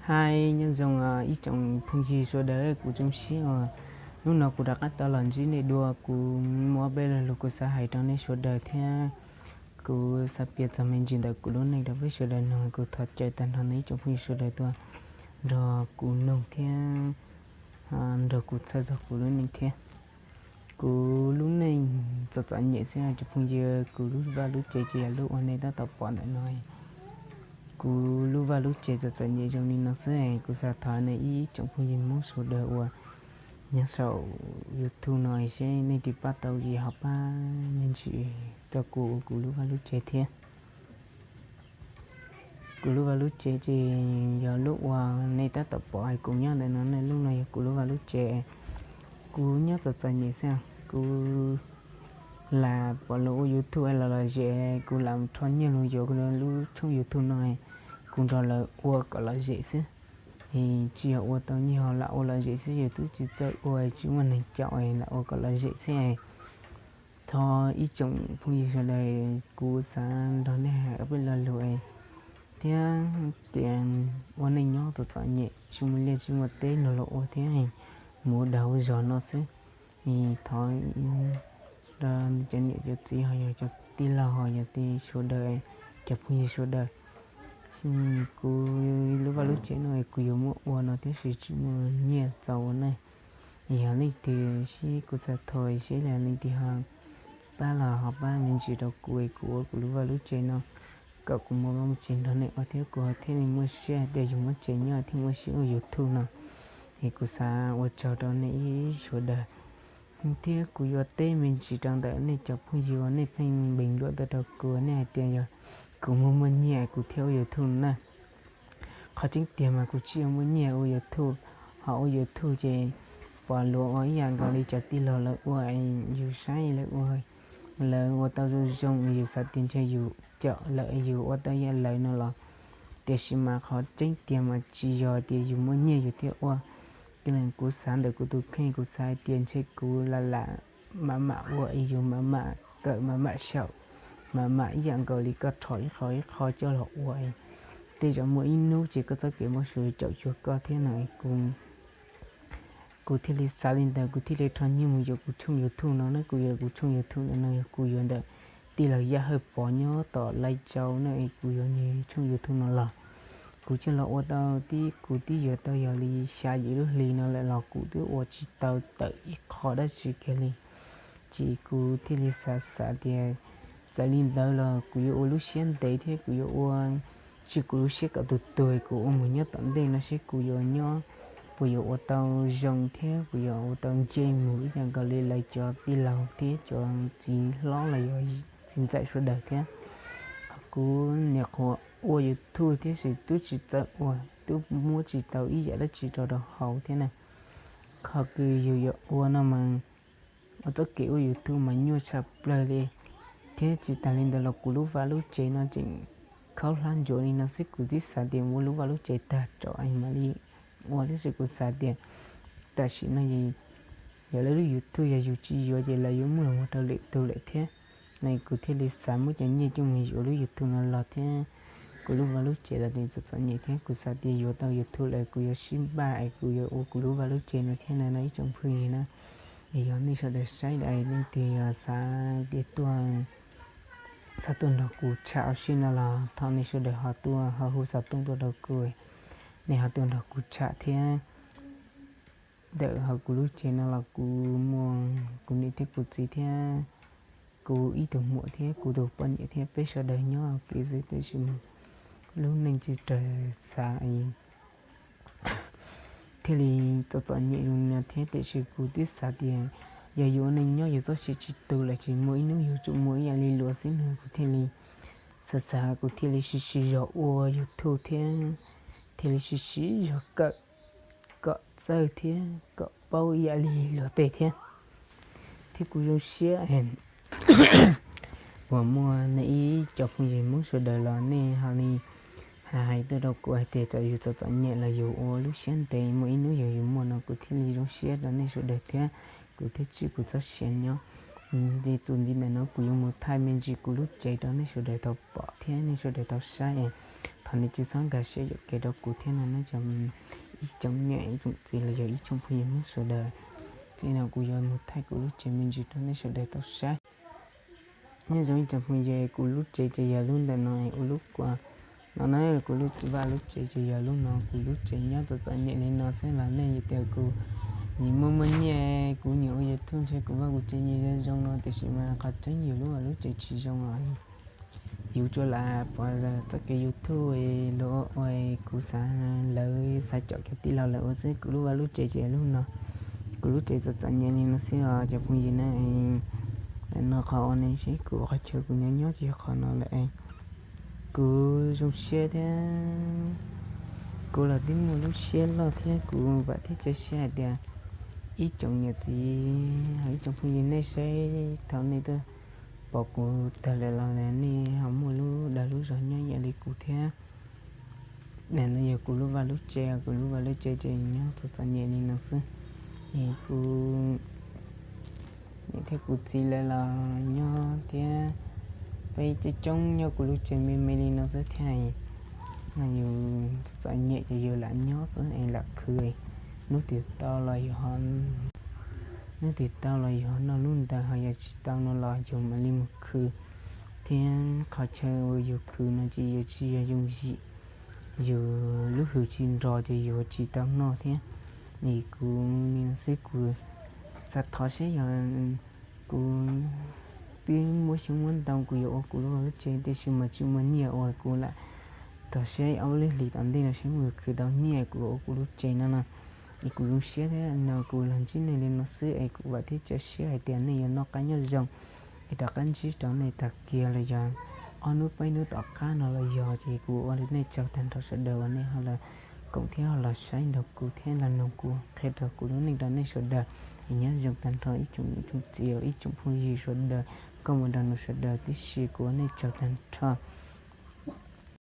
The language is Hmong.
Hais nyob zoo ib tsoom phooj ywg sawv daws, kuv zoo siab uas hnub no kuv rov qab tau los ntsib nej dua. Kuv muaj ob peb lo lus kuv xav hais rau nej sawv daws thiab. Kuv xav piav txog me ntsis ntawm kuv lub neej rau peb sawv daws mloog. Kuv thov caw tag nrho nej ib tsoom phooj ywg sawv daws tuaj nrog kuv mloog thiab nrog kuv txhawb txog kuv lub neej thiab. Kuv lub neej txom txom nyem xwb cov phooj ywg. Kuv lub vaj lub tsev ces yog lub uas nej tab tom pom ntawm no. Kuv lub vaj lub tsev txom txom nyem zoo li no xwb. Kuv xav thov nej ib tsoom phooj ywg Hmoob sawv daws uas nyob saum YouTube no seb nej twg pab tau ces ho pab me ntsis rau kuv ua kuv lub vaj lub tsev thiab. Kuv lub vaj lub tsev ces yog lub uas nej tab tom pom hais kuv nyob ntawm no ne. Lub no yog kuv lub vaj lub tsev. Kuv nyob txom txom nyem xwb. Kuv lam pom lawv ua YouTube los lom zem, kuv lam rho nyiaj los yuav lub tshooj YouTube no, kuv nrog lawv ua kom lom zem xwb. Es tsis yog ua tau nyiaj, lam ua lom zem xwb, yus twb tsis txawj ua, tsis muaj neeg caum, lam ua kom lom zem xwb. Thov ib tsoom phooj ywg sawv daws, kuv xav nrog nej hais ob peb lo lus thiab tias ua neej nyob txom txom nyem, tsis muaj liaj tsis muaj teb nrog luag ua thiab, mus ua dag ua zog no xwb. Thov cov niam cov txiv ho yog cov tij laug ho yog tej sawv daws, cov phooj ywg sawv daws, kuv lub vaj lub tsev no kuv yuav muab ua no tab sis tsis muaj nyiaj txaus ua ne. Yog leej twg sib, kuv xav thov seb yog leej twg ho pab los ho pab me ntsis rau kuv es kuv ua kuv lub vaj lub tsev no kom kuv muaj vaj muaj tsev nrog nej ua thiab kuv ho thiaj li muaj siab hais tias yus muaj tsev nyob thiaj muaj siab ua YouTube no. Es kuv xav ua tsaug rau nej ib sawv daws thiab kuv yuav teb me ntsis rau ntawm nej cov phooj ywg uas nej pheej npees luam tuaj rau kuv, nej hais tias yog kuv muaj muaj nyiaj kuv thiaj ua YouTube na. Qhov tseeb tiag mas kuv tsis muaj nyiaj ua YouTube. Ho ua YouTube ces pom luag ua ib yam nkaus li cov tij laug lawv ua, yus saib lawv ua, lawv ua tau zoo zoo, yus xav tias ntshe yus caum lawv, yus ua tau ib yam lawv no los, tiam sis mas qhov tseeb tiag mas tsis yog tias yus muaj nyiaj yus thiaj ua. Cia li kuv xav ntawm kuv tus kheej, kuv xav hais tias ntshe kuv lam lam mam mam ua es yus mam mam kawm mam mam xyaum, mam mam ib yam nkaus li koj rho ib qho ib qho coj los ua. Tej zaum muaj ib hnub ces koj txoj kev npau suav caum cuag koj thiab no. Kuv thiaj li xav li ntawd, kuv thiaj li rho nyiaj mus yuav kuv tshooj YouTube no na. Kuv yuav kuv tshooj YouTube no yog kuv yuav ntawm tij laug Yaj Hawj Pov nyob tom Lai Châu na, kuv yuav nws tshooj YouTube no los. Kuv coj los ua tau tib, kuv twb yuav tau yog li xya yim lub hli no lawm los kuv twb ua tsis tau tawm ib qho dab tsi kiag li. Ces kuv thiaj li xav xav tias txawm li ntawd los kuv yuav ua lub siab ntev thiab kuv yuav ua tsis kuv lub siab kom tus tuag, kuv ua mus nyob tom ntej no seb kuv yuav nyob puas yuav ua tau zoo thiab puas yuav ua tau nce mus ib yam nkaus li lawv cov tij laug thiab cov txiv hlob los yog txiv ntxawm sawv daws thiab. Kuv nyuam qhuav ua YouTube thiab sis twb tsis txawj ua, twb muab tsis tau ib yam dab tsi rau rau hauv thiab na. Qhov kws yus yuav ua no mas ua txoj kev ua YouTube mas nyuaj tshaj plaws li. Thiab tsis tas li ntawd los kuv lub vaj lub tsev no tseem khaub hlab ntsuav li no xwb, kuv twb xav tias ua lub vaj lub tsev tag rau mam li ua, tab sis kuv xav tias tam sim no yog lawv lub YouTube yog yus tsis yuav ces lawv yuav muab los ua rau lwm tus lawm thiab. Kuv thiaj li xav muab cov nyiaj coj mus yuav lub YouTube no los thiab. Kuv lub vaj lub tsev los tseem txom txom nyem thiab kuv xav tias yuav tau YouTube lawm kuv yuav sib npaj es kuv yuav ua kuv lub vaj lub tsev no thiab no no ib tsoom phooj ywg na. Es yog nej sawv daws saib es leej twg yog xav tias tuaj, xav tuaj nrog kuv tsham ua si no los thov nej sawv daws ho tuaj ho hu xov tooj tuaj rau kuv, nej ho tuaj nrog kuv tsham thiab. Ntawm hauv kuv lub tsev no los kuv muaj kuv niam thiab kuv txiv thiab kuv ib tug muam thiab kuv tus poj niam thiab peb sawv daws nyob kev xwb, tiam sis lub neej tsis raws xav thiaj li txom txom nyem li no thiab. Tiam sis kuv twb xav tias yog yus ua neej nyob yus txoj sia tsis tu lawm ces muaj ib hnub yus tsum muaj ib yam li luag xwb no, kuv thiaj li xav xav kuv thiaj li siv siv zog ua YouTube thiab, thiaj li siv siv zog kawm kom txawj thiab kom paub ib yam li luag tej thiab. Thiab kuv zoo siab uas muaj nej ib co phooj ywg Hmoob sawv daws los nej ho li hais hais tuaj rau kuv hais tias txawm yus txom txom nyem los yus ua lub siab ntev muaj ib hnub yus yus muaj no, kuv thiaj li zoo siab rau nej sawv daws thiab. Kuv thiaj tsim kuv txoj sia nyob. Ces txuas ntxiv ntawm no kuv yuav mus thaij me ntsis kuv lub tsev rau nej sawv daws tau pom thiab nej sawv daws tau saib. Thov nej tsis txhob nkag siab yuam kev rau kuv thiab no nawb cov ib tsoom niam ib tsoom txiv los yog ib tsoom phooj ywg Hmoob sawv daws. Txij no kuv yuav mus thaij kuv lub tsev me ntsis rau nej sawv daws tau saib. Nyob zoo ib tsoom phooj ywg, kuv lub tsev ces yog lub ntawm no, ua lub kua no na, kuv lub vaj lub tsev ces yog lub no, kuv lub tsev nyob txom txom nyem li no xwb los nej yuav tias kuv nyias muaj muaj nyiaj, kuv nyias ua YouTube ntshe kuv vaj kuv tsev nyias zoo zoo no, tiam sis mas qhov tseeb yus lub vaj lub tsev tsis zoo os. Yus tsuas lam pom txoj kev YouTube los ua, kuv xav, lawv xav caum cov tij laug lawv ua xwb, kuv lub vaj lub tsev ces lub no, kuv lub tsev txom txom nyem li no xwb os cov phooj ywg na. Ntawm no qhov uas nej saib kuv qhov chaw kuv nyob nyob ces yog qhov no lawm. Kuv zoo siab thiab kuv los twb muaj lub siab loj thiab kuv vam thiab cia siab hais tias ib tsoom niam txiv, ib tsoom phooj ywg nej saib thaum nej twb pom kuv tag lawm los nej ho muaj lub dag lub zog nyob ib yam li kuv thiab. No yog kuv lub vaj lub tsev, kuv lub vaj lub tsev ces nyob txom txom nyem li no xwb. Es kuv niam thiab kuv txiv lawv los nyob thiab, peb coob coob nyob kuv lub tsev me me li no xwb thiab. No yus txom nyem ces yus lam nyob xwb es lam khwv. Hnub twg tau los yus ho, hnub twg tau los yus ho noj lub ntawd, ho yog tsis tau no los yus mam li mus khwv. Thiab qhov chaw uas yus khwv no ces yus tsis yog yooj yim, yus lub hws tsis nrog ces yus tsis tau noj thiab. Es kuv li no xwb kuv xav thov seb yog kuv twb muab xyoob muab ntoo kuv yuav ua kuv lub vaj lub tsev tiam sis mas tsis muaj nyiaj ua, kuv lam thov seb ob lub hlis tom ntej no seb mus khwv tau nyiaj kuv ua kuv lub tsev no no. Es kuv zoo siab thiab no kuv los ntsib nej li no xwb es kuv vam thiab cia siab hais tias nej yuav noj qab nyob zoo. Es rov qab ntsib rau nej tag kis los yog ob hnub peb hnub tom qab no los yog ces kuv ua rau nej tsaug tag nrho sawv daws uas nej ho los koom thiab ho los saib nrog kuv thiab los mloog kuv qhia rau kuv lub neej rau nej sawv daws. Es nyob zoo tag nrho ib tsoom niam tsoom txiv ib tsoom phooj ywg sawv daws, koj mus rau nws sawv daws tib si kuv ua nej tsaug tag nrho.